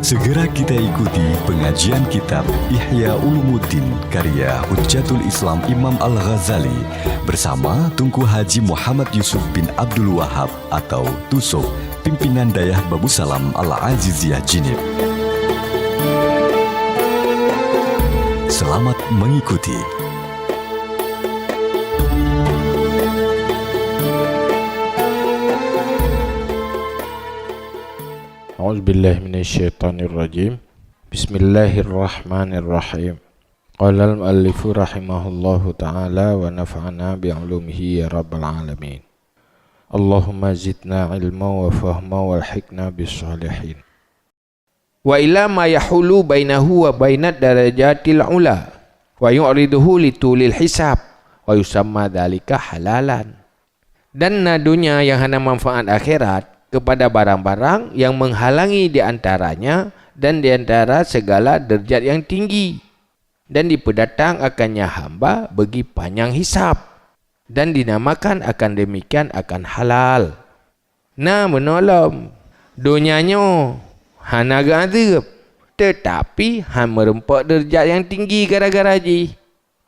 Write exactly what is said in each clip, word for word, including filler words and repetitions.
Segera kita ikuti pengajian kitab Ihya Ulumuddin karya Hujjatul Islam Imam Al-Ghazali bersama Tunku Haji Muhammad Yusuf bin Abdul Wahab atau Tusok, pimpinan Dayah Babusalam Al-Aziziyah Jeunieb. Selamat mengikuti. أعوذ بالله من الشيطان الرجيم. بسم الله الرحمن الرحيم. قال المؤلف رحمه الله تعالى ونفعنا بعلومه يا رب العالمين. اللهم زدنا علما وفهما والحقنا بالصالحين. وإلى ما يحول بينه وبين الدرجات العلى ويعرضه لطول الحساب ويسمى ذلك حلالا. Dan na donya nyang hana manfaat akhirat kepada barang-barang nyang menghalangi di antaranya dan di antara segala derajat nyang tinggi, dan dipeudatang akannya hamba bagi panyang hisab, dan dinamakan akan demikian akan halal. Na meunoe lom, donya nyoe hana geuazeueb, teutapi han meurumpok derajat nyang tinggi gara-gara jih.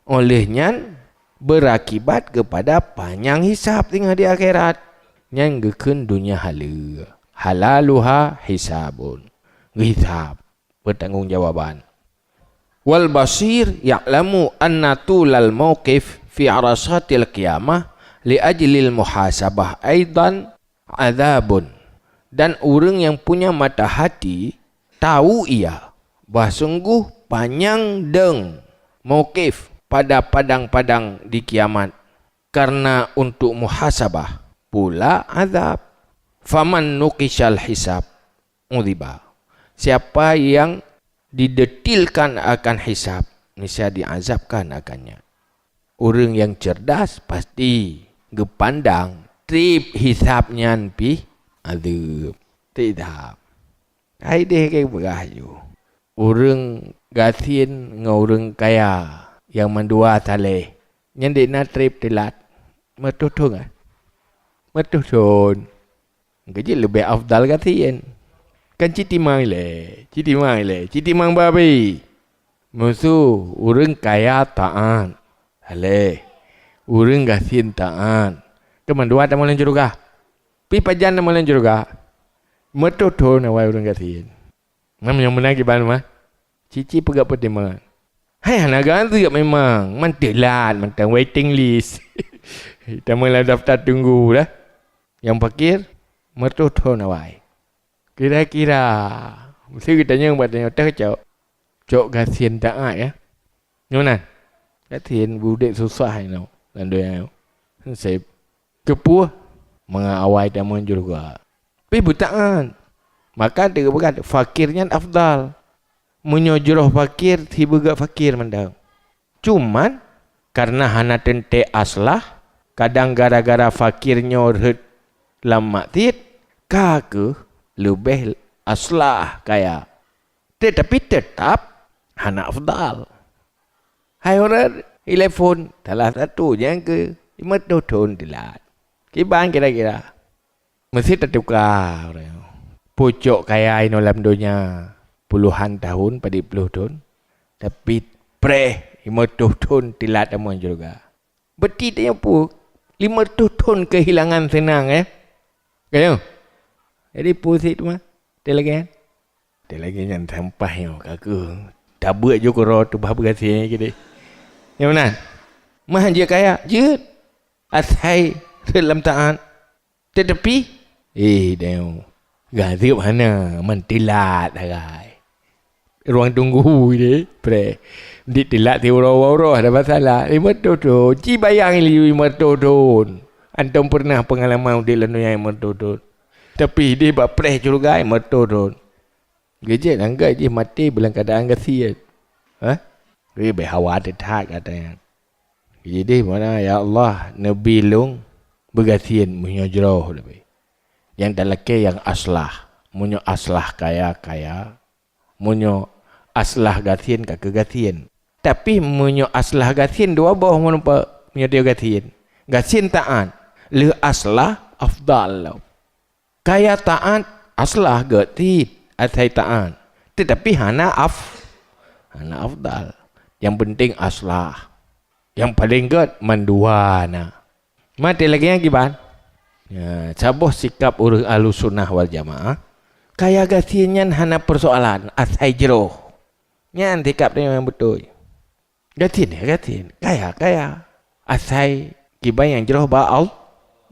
Óh lheueh nyan, beurakibat keupada panyang hisab singoh di akhirat. Nyan geukheun donya haleue. Halaluha hisabun. Geuhisab, peutanggongjawaban. Wal basir ya'lamu anna tulal mauqif fi arasatil qiyamah li ajlil muhasabah aidan adzabun. Dan ureuëng nyang punya mata hati tahu ia bahwa sungguh panyang deueng mauqif pada padang-padang di kiamat karena untuk muhasabah pula azab. Faman nuqishal hisab udhiba. Siapa yang didetilkan akan hisab, niscaya diazabkan akannya. Ureuëng nyang cerdas pasti geupandang treb hisab nyan pih azeueb. Treb hisab. Hai deh ke peugah ju. Ureuëng gasien ngon ureuëng kaya nyang mandua saleh, nyan dek na treb teulat. Meutuh thon ah? Meutuh thon. Keujeuet leubeh afdal gasien. Kan ci timang ilée, ci timang ilée, ci timang babi. Meusu ureuëng kaya taát, saleh. Ureuëng gasien taát. Teuma dua tamong lam syeuruga. Pi pajan tamong lam syeuruga? Meutuh thon awai ureuëng gasien. Meunyoe meunan kiban mah, ci-ci peugah peutimang. Hai hana geuazeueb memang, man teulat mantong waiting list. Tamong lam daftar tunggu dah. Nyang pakir meutuh thon awai. Kira-kira meusti geutanyong bak tanyoe teuh cok. Cok gasien taát ya. Nyoe nan. Gasien udeb susah inoe lam donya nyoe. Seb. Keupeue? Mangat awai tamong syeuruga. Pi beutaát. Maka teupeugah fakir nyan afdal. Meunyoe jroh fakir, sibeugöt fakir mantong. Cuman, kareuna hana teuntée aslah, kadang gara-gara fakir nyoe rhot lam maksiet, ka kheueh leubeh aslah kaya. Teutapi teutab hana afdal. Hai ureuëng ilée phon, salah satu nyang keu meutuh thon teulat. Kiban kira-kira. Meusti tatuka ureuëng. Pucok kaya inoe lam donya puluhan tahun, padub ploh thon, tapi preh meutuh thon teulat tamong syeuruga. Beuti tanyoe peue? Limong reutôh thon keuhilangan seunang, eh? Ka nyoe? Jadi peue sit teuma? Teuh lagée nyan? Teuh lagée nyan sampah nyoe ka kheueh tabeuet ju keudroe teubah beugaséh keudeh. Nyang meunan? Meuhan jeuet kaya? Jeuet. Asai rhot lam taát. Teutapi, eh, dayeuh, gaséb hana, meutelat sagai. Ruang tunggu deh, preh. Di telat siuroe-uroe ada masalah. Lima reutôh thon, ci bayang laju lima reutôh thon. Antom peureunah peungalaman udeb lam donya lima reutôh thon. Tapi deh bak preh syeuruga lima reutôh thon. Geujek anggô jih maté beulam keuadaan gasien. Hah? Geujek bèk hawa teuh that gata nyan. Geujideh meunan, "Ya Allah, neubi lôn beugasien meunyoe jroh leubeh." Nyang talakée nyang aslah. Meunyoe aslah kaya, kaya. Meunyoe aslah gasien, ka keuh gasien. Tapi meunyoe aslah gasien dua boh meurumpok, meunyoe dia gasien. Gasien taát, lheueh aslah afdal lom. Kaya taát, aslah gét cit asai taát. Tetapi hana af-, hana afdal. Yang penting aslah. Yang paling gét mandua na. Maté lagée nyan kiban. Ya, saboh sikap ureuëng Ahlussunnah wal Jamaah, kaya gasien nyan hana persoalan, asai jroh. Nyan sikap tanyoe nyang beutôi. Gasien ya gasien, kaya, kaya. Asai kiban nyang jroh bak Al-,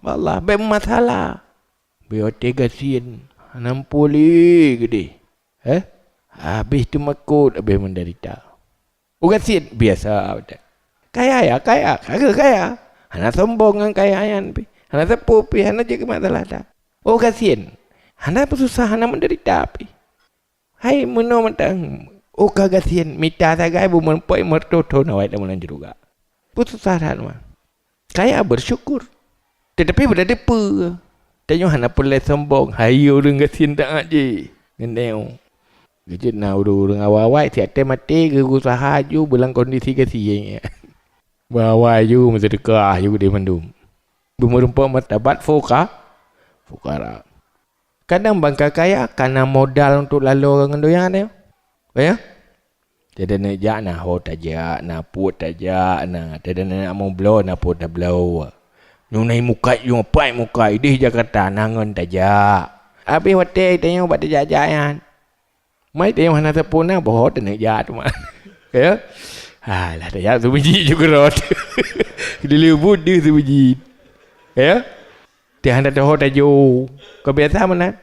bak Allah, bék meumasalah. Bék watée gasien, hana meupuléh geudeh. Eh? Habéh teumakot, habéh meudeurita. Ugasien biasa watée. Kaya ya kaya, ka geuh kaya. Hana sombong ngon kaya nyan pih. Hana sapeue pih, hana jeuet keu masalah that. Ugasien, hana peususah, hana meudeurita pih. Hai meunoe mantong, oh ka gasien, mita sagai beumeureumpok meureutoh thon awai lam syeuruga. Peususah that mah. Kaya bersyukur. Tetapi beutateupeue, tanyoe hana peureulée sombong, hai ureuëng gasien taát jih. Ngeuneu. Geujeuet na ureuëng-ureuëng awai-awai siat tée maté geuuseuha ju beulang kondisi gasien. Beuawai ju meuseudeukah ju deh mandum. Beumeureumpok martabat fuka-, fukara. Kadang bangka kaya kana modal untuk laloe ngon donya nyoe. Ya? Teudeuneuek jak na ho tajak, na puet tajak, na teudeuneuek mubloe na puet tabloe. Nyoe na mukat, nyoe pat mukat, ideh Jakarta na ngon tajak. Habéh watée tanyoe bak tajak-jak nyan. Mai tanyoe hana sapeue na boh teuneuk jak teuma. Ya? Alah tajak seubeujit ju keurot. Dileubu deuh seubeujit. Ya? Teuh hana teuho tajo. Keu biasa meunan.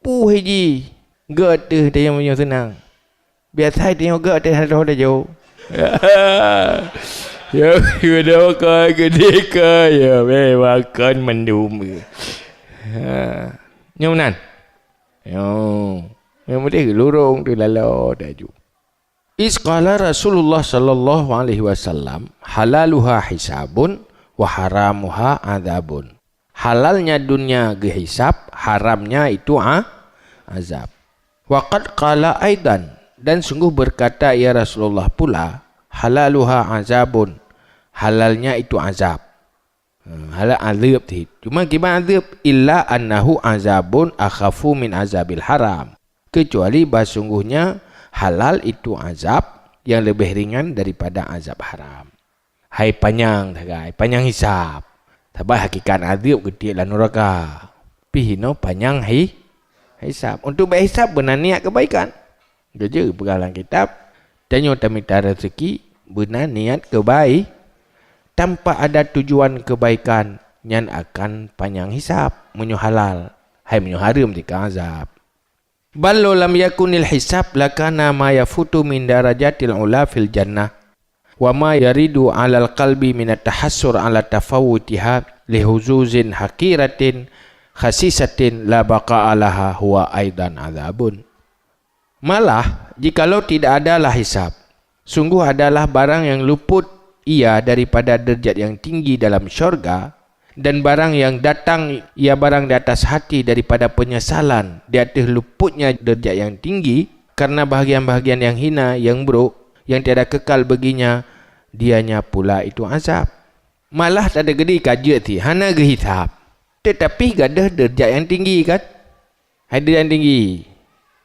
Puih jih. Gét teuh tanyoe meunyoe seunang. Biasa tanyoe gét teuh hana teuho tajo. Ya, geudoe ka geudeh ka ya, memang kon mandum. Ha. Nyoe meunan. Nyoe. Nyang udeh lurong teuh laloe tajo. Iz qala Rasulullah sallallahu alaihi wasallam, "Halaluha hisabun wa haramuha adzabun." Halalnya dunia geuhisab, haramnya itu a-, azab. Wa qad qala aidan, dan sungguh berkata ia Rasulullah pula, "Halaluha azabun." Halalnya itu azab. Ha, hala azab cit. Cuma kiban azab, "Illa annahu azabun akhafu min azabil haram." Kecuali bah sungguhnya halal itu azab yang lebih ringan daripada azab haram. Hai panyang sagai, panyang hisab. Sabab hakikat azab geutiek lam nuraka. Pih inoe panyang hi-, hisab. Untuk bak hisab beuna niat kebaikan. Geujeuet geupeugah lam kitab, tanyoe tamita rezeki beuna niat keubai-, tanpa ada tujuan kebaikan, nyan akan panyang hisab meunyoe halal, hai meunyoe hareuem teuka azab. Bal law lam yakunil hisab lakana ma yafutu min darajatil ula fil jannah, wa ma yaridu alal qalbi minat tahassur ala tafawutiha lihuzuzin haqiratin khasisatin la baqa'a laha huwa aidan adzabun. Malah, jikalau tidak adalah hisab, sungguh adalah barang yang luput ia daripada derajat yang tinggi dalam syurga, dan barang yang datang ia barang di atas hati daripada penyesalan di ateueh luputnya derajat yang tinggi, karena bahagian-bahagian yang hina, yang buruk, yang tiada kekal baginya, dianya pula itu azab. Malah tadeugedi ka jeuet cit hana geuhisab, teutapi gadôh derajat nyang tinggi kan? Hai derajat nyang tinggi.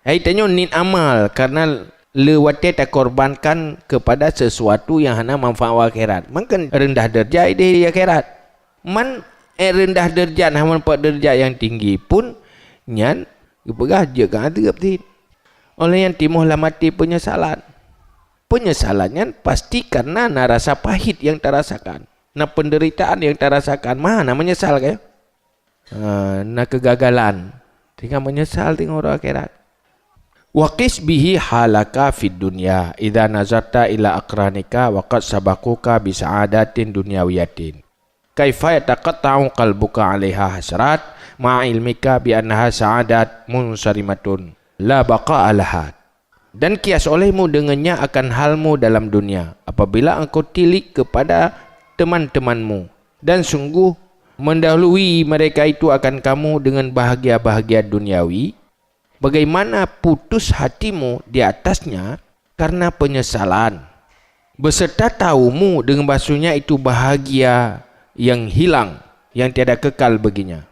Hai tanyoe niet amal karena le watée takorbankan keupada sesuatu nyang hana manfaat u akhirat, mangkén reundah derajat ideh di akhirat. Man, eh, reundah derajat hana manfaat derajat nyang tinggi pun nyan geupeugah jeuet keu azeueb cit. Óh lheueh nyan timoh lam até peunyesalan. Peunyesalan nyan pasti karena na rasa pahit nyang tarasakan, na peundeuritaan nyang tarasakan, ma hana meunyeusal keu? Ha, na keugagalan, sehingga meunyeusal teungoh uroe akhirat. Wa qis bihi halaka fid dunya idza nazarta ila aqranika wa qad sabaquka bi sa'adatin dunyawiyatin. Kaifa yataqatta'u qalbuka 'alaiha hasrat ma'a ilmika bi annaha sa'adat munsarimatun la baqa'a laha. Dan kias olehmu dengannya akan halmu dalam dunia, apabila engkau tilik kepada teman-temanmu, dan sungguh mendahului mereka itu akan kamu dengan bahagia-bahagia duniawi, bagaimana putus hatimu di atasnya karena penyesalan, beserta tahumu dengan bahwasanya itu bahagia yang hilang, yang tiada kekal baginya.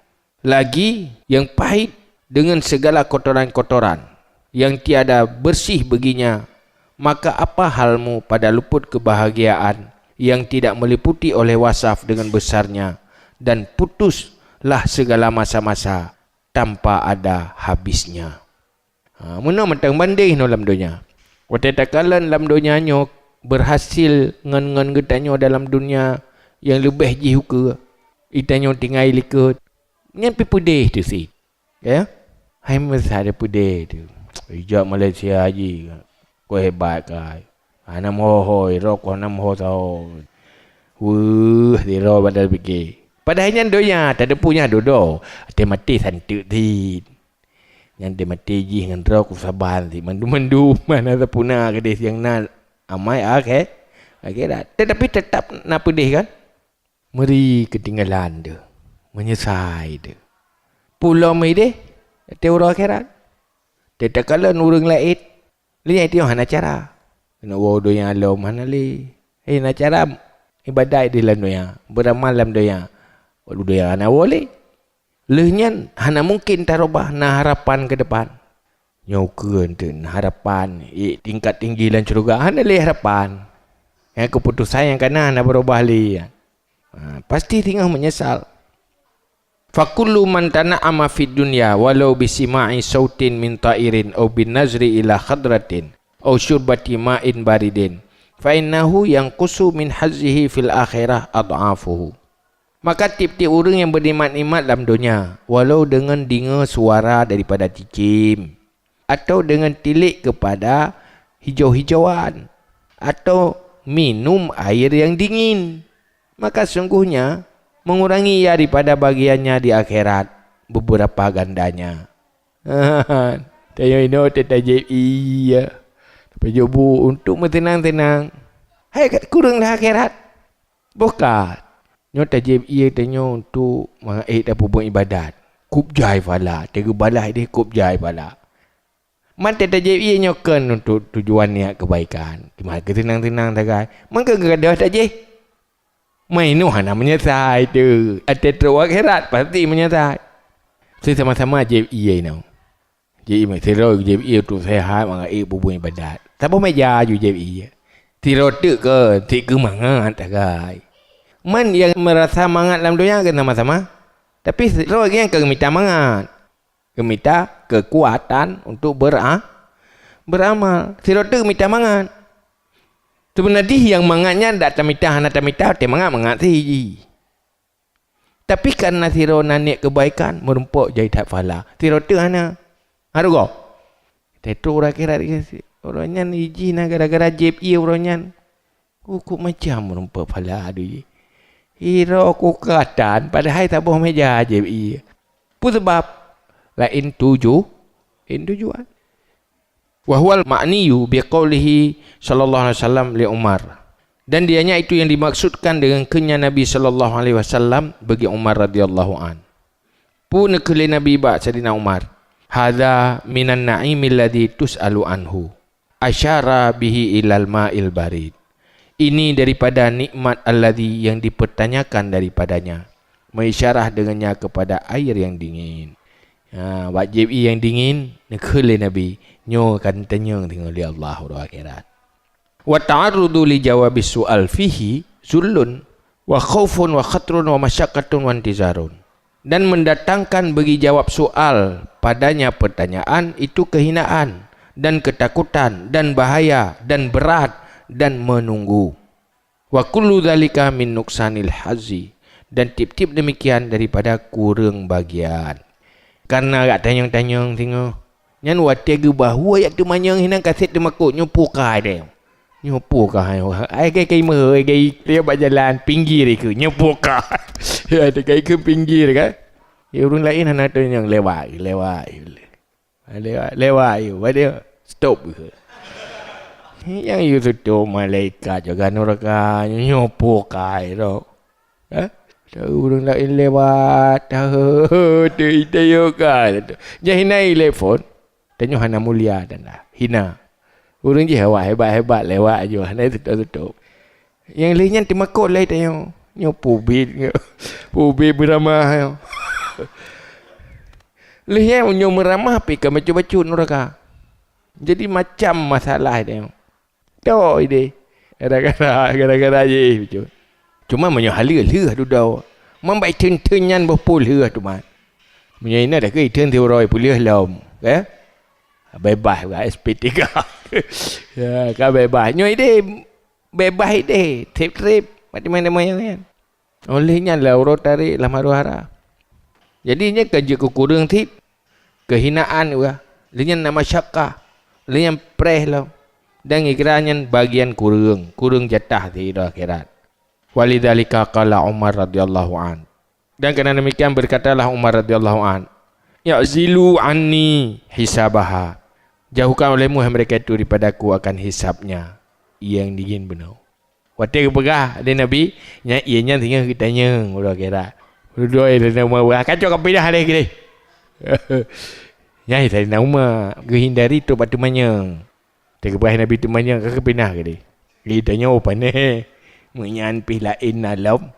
Lagi yang pahit dengan segala kotoran-kotoran. yang tiada bersih baginya, maka apa halmu pada luput kebahagiaan yang tidak meliputi oleh wasaf dengan besarnya, dan putuslah segala masa-masa tanpa ada habisnya. Ha, meunoe mantong bandéh nyoe lam donya. Watée takalon lam donya nyoe berhasil ngon, ngon geutanyoe dalam dunia nyang leubeh jih ukeue, geutanyoe tinggai likot, nyan pih peudeh teuh sit. Ya? Hai meusa ada peudeh teuh. Ijak Malaysia haji. Kok hebat kai. Hana meuho-ho, iro kok hana meuho saho. Weueh, sidroe banda pike. Padahai nyan donya, tadepu nyan dudoe. Até maté santeuk sit. Nyan até maté jih ngon droe kusaban sit. Mandum-mandum hana sapeuna keudeh nyang na amai akhé-, akhirat. Tetapi tetap na peudeh kan? Meuri keutinggalan teuh, meunyeusai teuh. Peue lom ideh, watée uroe akhirat. Teuh takalon ureuëng laén, lé nyan teuh hana cara. Keuneuk woe donya lom hana lé. Hana cara ibadat di lam donya, beuramal lam donya. Donya hana woe lé. Lheueh nyan hana mungken tarubah na harapan keu depan. Nyoe keuh enteuk harapan, ék tingkat tinggi lam syeuruga hana lé harapan. Nyang keuputosan nyang ka na hana beurubah lé. Ha, pasti singoh meunyeusal. Fakullu man tana'ama fid dunya walau bisima'i sautin min ta'irin au bin nazri ila khadratin au syurbati ma'in baridin fa innahu yanqusu min hazzihi fil akhirah adhafuhu. Maka tieb-tieb ureuëng nyang beunikmat-nikmat lam donya, walau deungon deungoe suara daripada cicém, atau deungon tilék keupada hijau-hijauan, atau minum air nyang dingin, maka sunggohnya mengurangi ia daripada bagiannya di akhirat beberapa gandanya. Tanyoe inoe teutajép ie, tapajoh bu untuk meuteunang-teunang. Hai ka kureueng lam akhirat. Boh ka, nyoe tajép ie tanyoe untuk mangat ék tapeubuet ibadat. Kôb jai phala, teugeubalaih deh kôb jai phala. Man teutajép ie nyoe kon untuk tujuan niat keubaikan. Teuma keuteunang-teunang sagai. Mangka geugadoh tajép. Meunyoe hana meunyeusai teuh, até trok akhirat pasti meunyeusai. Seusama-sama jép ie inoe. Jép ie, sidroe jép ie untuk seuhat mangat ék peubuet ibadat. Saboh méja aju jép ie. Sidroe teuk keu, teuk keu mangat sagai. Man nyang meurasa mangat lam donya keu sama-sama. Tapi sidroe nyang ka geumita mangat. Geumita keukuatan untuk bera-, beuramal. Sidroe teuk mita mangat. Seubeuna jih nyang mangat nyan dak tamita hana tamita, teuh mangat-mangat si jih. Tapi kareuna sidroe na niet keubaikan, meurumpok jai that phala. Sidroe teuk hana. Hareuga. Teutôk uroe akhirat, uroe nyan jih na gara-gara jép ie uroe nyan. Kok macam meurumpok phala deh. Sidroe kukatan, padahai saboh méja jép ie. Peue sabab? Laén tuju-, laén tujuan. Wa huwal ma'niyu biqaulihi sallallahu alaihi wasallam li Umar. Dan dianya itu yang dimaksudkan dengan kheunnya Nabi sallallahu alaihi wasallam bagi Umar radhiyallahu an. Peue neukheun lé Nabi bak Saidina Umar, "Hadza minan na'imil ladzi tus'alu anhu." Asyara bihi ilal ma'il barid. Ini daripada nikmat alladzi yang dipertanyakan daripadanya. Meuisyarah dengannya kepada air yang dingin. Ha, bak jép ie nyang dingin, neukheun lé Nabi, nyoe ka neutanyong teungoh lé Allah uroe akhirat. Wa ta'arrudu li jawabis su'al fihi zullun, wa khaufun, wa khatrun, wa masyaqqatun, wa intizarun. Dan mendatangkan bagi jawab soal padanya pertanyaan itu kehinaan, dan ketakutan, dan bahaya, dan berat, dan menunggu. Wa kullu dzalika min nuqsanil hazzi, dan tieb-tieb demikian daripada kureueng bagian. Kareuna jak tanyong-tanyong singoh, nyan watée geubahua jak teumanyong hinan ka sép teumakot nyoe peue ka deh. Nyoe peue ka hai, ai gai kai meuhôi gai lé bak jalan pinggir ikeu nyoe peue ka. Ya, teuka ikeu pinggir kan. Ya, ureuëng laén hana tanyong lewat, lewat. Lewat, lewat yue, padahai stop yue. Nyang yue tutoe malaikat jaga nuraka, nyoe po kai tok. Ha? Tahu ureuëng laén lewat, tahu tu ita yo ka. Jadi hina telepon. Tanyoe hana mulia dan dah. Hina. Ureuëng jih awak hebat-hebat lewat aju, hana tutoe-tutoe. Nyang lheueh nyan teumakot lé tanyoe. Nyoe pubit, pubit meuramah nyoe. Lheueh nyan nyoe meuramah pih ka bacut-bacut nuraka. Jadi macam masalah dia. Tok ideh. Gara-gara, gara-gara jih betul. Cuma meunyoe haleue lheueh dudoe. Membai theun-theun nyan boh po lheueh teuma. Meunyoe inoe dah keu itheun siuroe peulheueh lom, eh? Bebas buka S P tiga. Ya, ka bebas. Nyoe ideh bebas ideh, trip-trip. Macam mana moyang nyan? Oleh nyan lah uroe tarek lam haru hara. Jadi nyan ka jeuet keu kureueng cit. Keuhinaan wah. Lheueh nyan na masyakkah. Lheueh nyan preh lom. Dan ikra nyan bagian kureueng, kureueng jatah di akhirat. Walidzalika qala Umar radhiyallahu an. Dan karena demikian berkatalah Umar radhiyallahu an, "I'zilu anni hisabaha." Jauhkan olehmu hai mereka itu daripadaku akan hisabnya. Nyang dingin beuna. Watée geupeugah lé Nabi, nyan ié nyan singoh geutanyong uroe akhirat. Uroe Saidina Umar peugah, "Kacok ka pinah lé keudeh." Nyan Saidina Umar geuhindari trok bak teumanyong. Teukeubah Nabi teumanyong ka geupinah keudeh. Geutanyoe pane, meunyan pih laén na lom.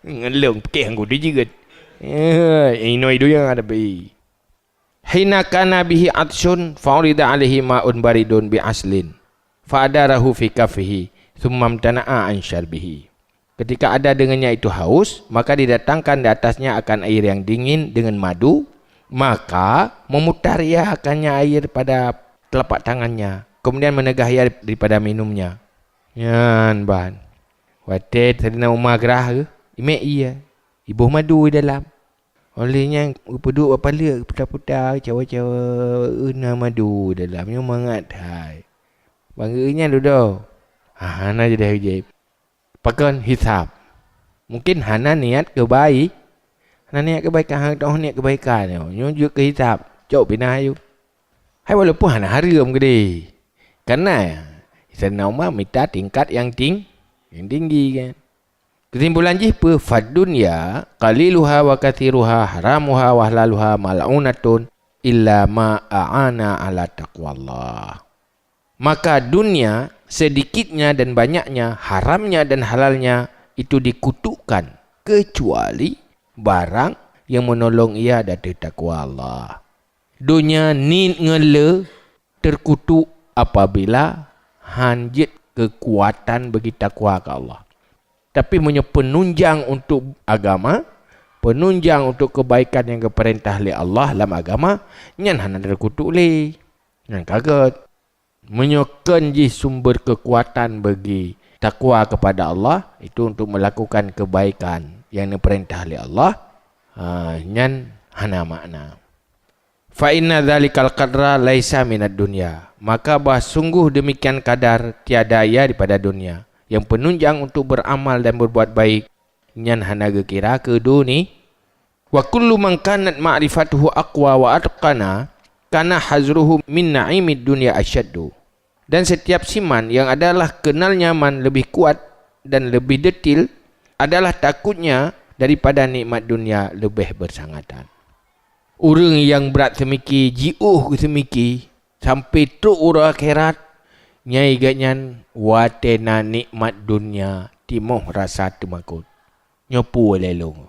Ngeulong pike anggô dijeuet. Eh, inoe dunia tapi. Hina kana bihi atsun, fa urida alaihi ma'un baridun bi aslin, fa adarahu fi kaffihi, tsumma imtana'a an syarbihi. Ketika ada dengannya itu haus, maka didatangkan di atasnya akan air yang dingin dengan madu, maka memutar ia akannya air pada telapak tangannya, kemudian menegah ia daripada minumnya. Nyan ban. Watée Saidina Umar grah, eh, imek ia, iboh madu di dalam. Óh lheueh nyan geupeuduek bak paleuk, geuputa-puta, cawa-cawa, na madu dalam nyoe mangat hai. Bangeu nyan dudoe. Ha, hana jadeh ujeb. Pakon hisab. Mungkin hana niat keubai-, hana niat keubaikan, hana teuh niat keubaikan nyoe. Nyoe jeuet keu hisab. Cok pinah ayue. Hai walaupun hana hareuem keudeh. Karena Saidina Umar mita tingkat nyang ting-, nyang tinggi kan. Keusimpulan jih peue? Fad dunya qaliluha wa katsiruha, haramuha wa halaluha mal'unatun illa ma a'ana ala taqwallah. Maka dunia sedikitnya dan banyaknya, haramnya dan halalnya itu dikutukkan, kecuali barang yang menolong ia dari takwa Allah. Dunia niet ngon le teukutuk apabila han jeuet keukuatan bagi takwa keu Allah. Tapi meunyoe peununjang untuk agama, peununjang untuk keubaikan nyang geupeurintah lé Allah lam agama, nyan hana teukutuk lé. Nyan ka gét. Meunyoe kheun jih sumber keukuatan bagi takwa keupada Allah, itu untuk meulakukan keubaikan nyang neupeurintah lé Allah, ha, nyan hana makna. Fa inna dzalikal qadra laisa minad dunya, maka bah sungguh demikian kadar tiada ia daripada dunia, nyang peununjang untuk beuramal dan berbuat baik, nyan hana geukira keu duni-, Wa kullu man kanat ma'rifatuhu aqwa wa atqana, kana hazruhu min na'imid dunya asyaddu. Dan setiap siman yang adalah kenal nyaman lebih kuat dan lebih detil, adalah takutnya daripada nikmat dunia lebih bersangatan. Ureuëng nyang brat seumiki jiôh seumiki sampai trok uroe akhirat, nyai geuhnyan watée na nikmat dunia timoh rasa teumakot. Nyoe peue lé lôn?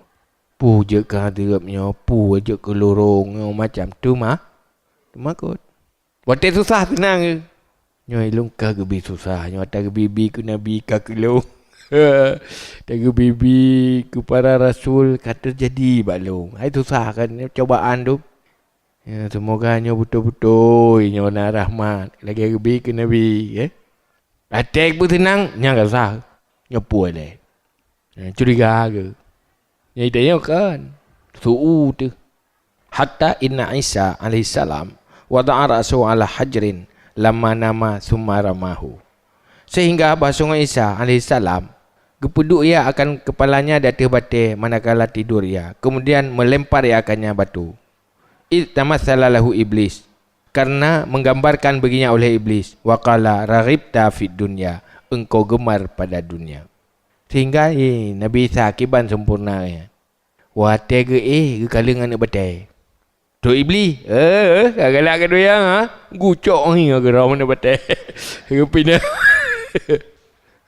Peue jeuet keu adeueb nyoe, peue jeuet keu lorong nyoe, macam teuma teumakot. Watée susah seunang, nyoe lôn ka geubi susah, nyoe ata geubi-bi keu Nabi ka keu lôn. Ata geubi-bi keu para rasul ka teujadi bak lôn. Hai susah kan, nyoe cobaan tu. Ya, seumoga nyoe beutôi-beutôi nyoe na rahmat lagée geubi keu Nabi, ya. Até peue seunang, nyang ka susah. Nyoe peue lé. Eh, curiga ke? Nyang tanyoe kan, su'u teuh. Hatta inna Isa alaihissalam wada'a ra'sahu ala hajrin lamma nama summa ramahu. Sehingga bahwasanya Isa alaihissalam geupeuduek ia akan kepalanya di ateueh batée manakala tidur ia, kemudian melempar ia akannya batu. Id tamatsala lahu iblis, karena menggambarkan baginya oleh iblis, wa qala, "Raghibta fid dunya," engkau gemar pada dunia. Sehingga, eh, Nabi Isa kiban sempurna, eh. Watée geu-, eh, geukaleng aneuëk batée. Trok iblis, eh, eh, ka galak keu dunia, ha? Gucok, eh, geurhom aneuëk batée. Geupinah.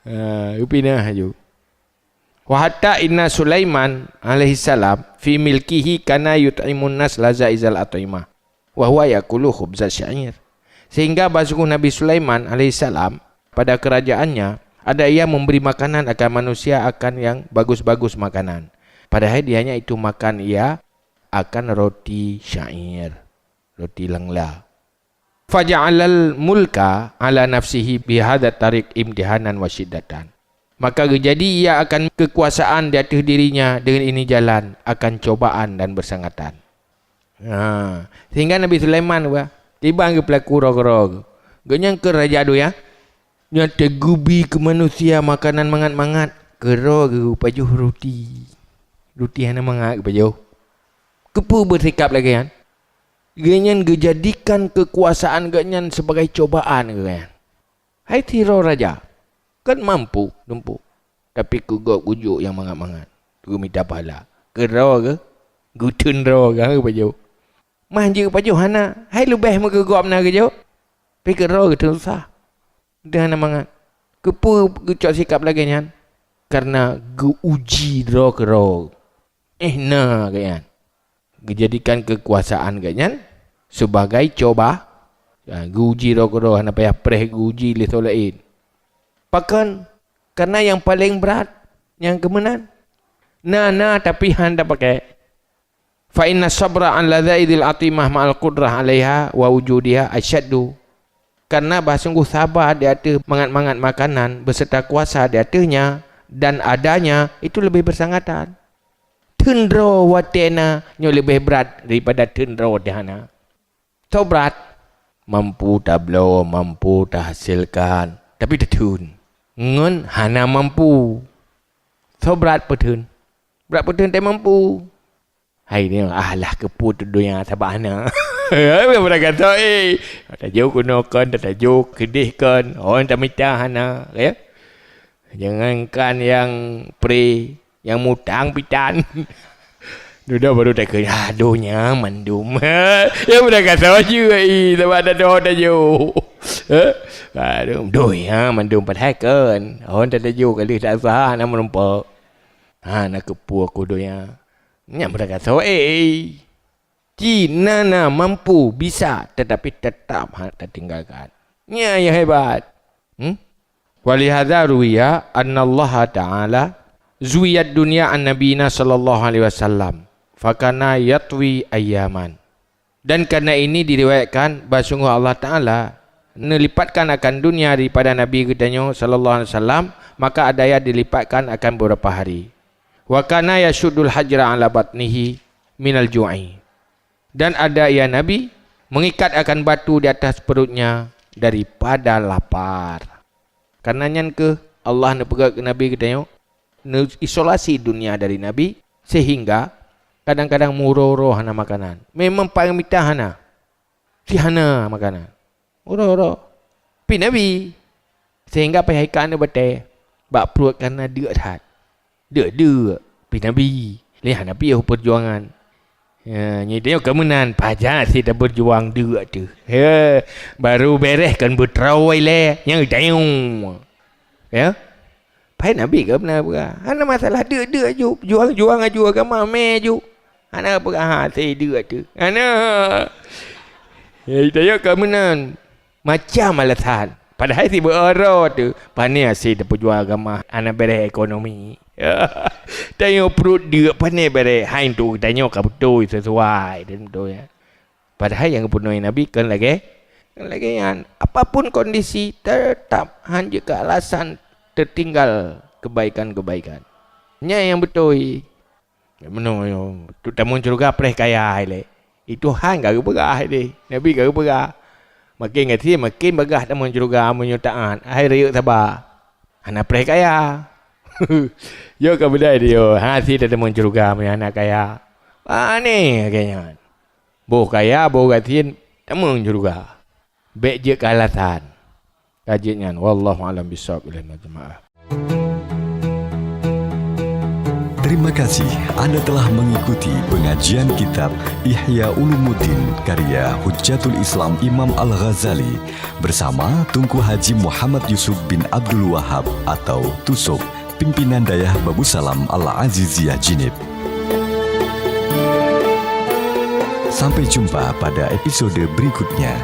Ha, geupinah aju. Wa hatta inna Sulaiman alaihissalam fi milkihi kana yut'imun nas laza izal at'imah, wa huwa yakulu khubza sya'ir. Sehingga bahsungguh Nabi Sulaiman alaihissalam pada kerajaannya ada ia memberi makanan akan manusia akan yang bagus-bagus makanan. Padahai dianya itu makan ia akan roti syair, roti langla. Faja'alal mulka ala nafsihi bihadza tariq imtihanan wa syiddatan. Maka geujadi ia akan kekuasaan di ateueh dirinya dengan ini jalan akan cobaan dan bersangatan. Ha, sehingga Nabi Sulaiman bah, tiba geupeulaku roh keudroe. Gobnyan keu raja donya, nyan teugubi keu manusia makanan mangat-mangat, keudroe geupajoh ruti. Ruti hana mangat geupajoh. Keupeue beusikap lagée nyan? Gobnyan geujadikan kekuasaan gobnyan sebagai cobaan gobnyan. Hai sidroe raja, kan mampu tumpôk, tapi keu gob geujok nyang mangat-mangat, geumita pahala. Keudroe geuh, geuteun droe geuh geupajoh. Mah jeuet geupajoh hana, hai leubeh meugeugop na geujok, pi keudroe geuteun susah. Deuh hana mangat. Keupeue geucok sikap lagée nyan? Kareuna geu-uji droe keudroe. Eh, na gobnyan. Geujadikan keukuasaan gobnyan sibagai coba, ya, geuji droe keudroe, hana payah preh geuji lé soe laén. Pakon? Kareuna nyang paleng brat nyang keu meunan. Na, na, tapi han tapakai. Fa inna sabra an ladzaizil atimah ma'al qudrah 'alaiha wa wujudiha asyaddu. Karena bah sungguh saba di ateueh mangat-mangat makanan beserta kuasa di ateuehnya dan adanya itu lebih bersangatan. Teun droe watée na nyoe leubeh brat daripada teun droe watée hana. Soe brat? Mampu tabloe, mampu tahasilkan, tapi teuteun. Ngon hana mampu. Soe brat peuteun? Brat peuteun teu mampu. Hai nyoe, ah, lah keupeue teuh donya sabab hana. Bukan beurangkat soe, eh. Tajok keunoe kon, tajok keudeh kon. Oh, tamita hana, ya. Jangankan nyang pré, nyang mutang pitan. Dudoe baru takheun, "Ah, donya mandum." Ya, bukan kata jih, eh, sabab ada doa tajok. Eh? Aduh, donya mandum padahai kon. Oh, tajok kali tak sah, nak meureumpok. Ha, na keupeue ku donya. Nyan beurangkat soe, eh. Ci na, na mampu, bisa, tetapi tetap ha tatinggalkan. Nyan nyang hebat. Hmm? Walihadza ruwiya annallaha ta'ala zuwiyat dunya an nabiyina sallallahu alaihi wasallam, fakana yatwi ayyaman. Dan karena ini diriwayatkan bahwa sungguh Allah Ta'ala neulipatkan akan dunia daripada Nabi geutanyoe sallallahu alaihi wasallam, maka ada yang dilipatkan akan beberapa hari. Wa kana yashuddul hajra ala batnihi minal ju'i. Dan ada ia Nabi mengikat akan batu di atas perutnya daripada lapar. Karena nyan keuh Allah neupeugah keu Nabi geutanyoe, neuisolasi dunia dari Nabi, sehingga kadang-kadang meuuroe-uroe hana makanan. Memang paling mita hana. Si hana makanan. Uroe-uroe. Pi Nabi. Sehingga payah ikat aneuk batée. Bak pruet kana deuk that. Deuk-deuk. Pi Nabi. Lé hana piôh peujuangan. Ya, nyoe tanyoe ka meunan. Pajan sit tapeujuang deuk teuh. Ya, baru bereh kon beutroe lé. Nyang tanyoe. Ya. Pai Nabi ka beuna peugah, hana masalah, deuk-deuk aju, juang-juang aju agama, mé aju. Hana peugah, ha, asai deuk teuh. Hana. Ya, tanyoe ka meunan. Macam alasan. Padahai sibeuroe teuh, pane asai tapeujuang agama, hana bereh ekonomi. Tanyoe pruet deuk, pane bereh. Hai, untuk tanyoe ka beutôi, sesuai, dan beutôi, ya. Padahai nyang geupunoe Nabi kon lagée, kon lagée nyan. Apapun kondisi, tetap han jeuet keu alasan teutinggal keubaikan-keubaikan. Nyan nyang beutôi. Meunoe, tu tamong syeuruga preh kaya hai lé. Itu han ka geupeugah hai deh. Nabi ka geupeugah. Makin gasien, makin bagah tamong syeuruga meunyoe taát. Hai rayeuk saba. Hana preh kaya. Yo ka beudai dia. Ha, sit tamong syeuruga meunyoe hana kaya. Pane lagée nyan. Boh kaya, boh gasien, tamong syeuruga. Bék jeuet keu alasan. Ka jeuet nyan. Wallahu a'lam bissawab. Ilaihi jamaah. Terima kasih Anda telah mengikuti pengajian kitab Ihya Ulumuddin karya Hujjatul Islam Imam Al-Ghazali bersama Tunku Haji Muhammad Yusuf bin Abdul Wahab atau Tusok, pimpinan Dayah Babusalam Al-Aziziyah Jinib. Sampai jumpa pada episode berikutnya.